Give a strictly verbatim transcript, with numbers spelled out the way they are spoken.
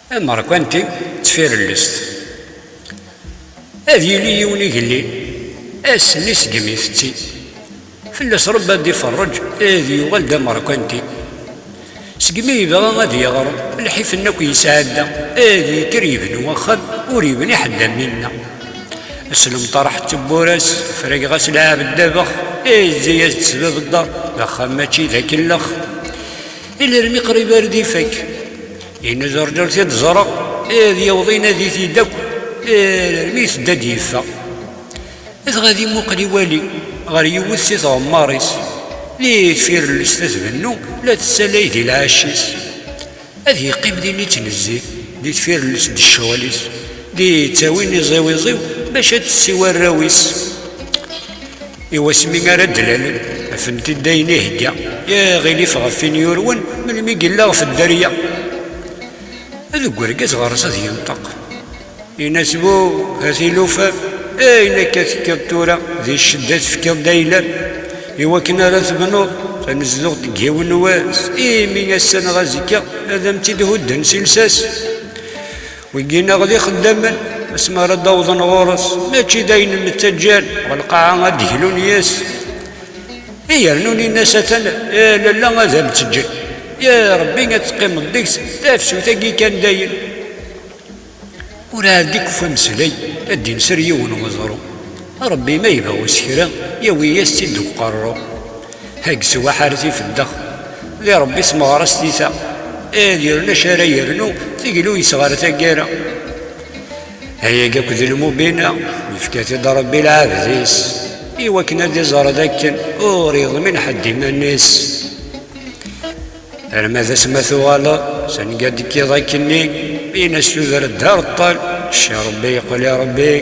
Amerkanti d tfirellest. Ad yili yiwen igellil, ass-nni segmi tetti. Fell-as Rebbi ad d-iferreǧ, ad yuɣal d amerkanti. Segmi yebɣa ad yeɣrem, lḥif-nni akk yesɛedda, ad yekker yebnu axxam, ur yebni ḥedd am winna. Aslemṭarḥ d tewwura-s, frageɣ-as lɛeb ddabex, izzi-yas-d sbab ddeṛ, d axxam mačči d akellex. Ilermi qrib ar d-ifak, yenna-d urǧu t-id-ẓreɣ, ad yaweḍ inadi-t-id akk, ilermi tedda-d yeffeɣ. Dɣa ad imuqel iwali ɣer yiwet si tɣemmar-is, di tfirellest ad tbennu, la tessalay di lɛecc-is. Ad yeqqim din ittnezzi, di tfirellest d ccɣel-is, di ttawin iẓiwiẓiw bac ad tessi warraw-is. I wasmi ara d-lalen, afen-t-id ayen ihegga, ya ɣilif ɣef win yurwen, melmi yella ɣef dderya. Deg urgaz ɣer-s ad yenṭeq. Yenna-s bu, ha tilufa, ayen akka tekkiḍ tura, di ccedda tefkiḍ-d ayla-m, i wakken ara tebnuḍ tanezduɣt deg yiwen n wass, imi ass-a neɣ azekka ad am-tt-id-hudden si lsas. Wigi neɣ d ixeddamen, asmi ara d-awḍen ɣur-s, mačči d ayen nettaǧǧan, ɣer lqaɛa ad d-glun yes. I yernun inna-s atan, eh, lalla ad am-tt-ǧǧen. Ya Rebbi ad teqqimeḍ deg-s, tafsut-agi kan dayen. Ur ɛad ikuf ameslay, ad d-inser yiwen weẓru. Rebbi ma yebɣa usekra, yawi-yas-tt-id deg uqerru. Hag swaḥ ar tifeddex, di Rebbi smeɣras tita. Ad yernu acu ara yernu, teglu yesɣer taggara. Ayagi akk d lmubina, yefka-t-id Rebbi lɛebd-is, i wakken ad iẓer d akken ur iḍmin ḥedd iman-is. Arma d asma tuɣaleḍ, sanga d-tekkiḍ akkenni, in-as tuder d areṭṭal, cci Rebbi yeqqel i Rebbi.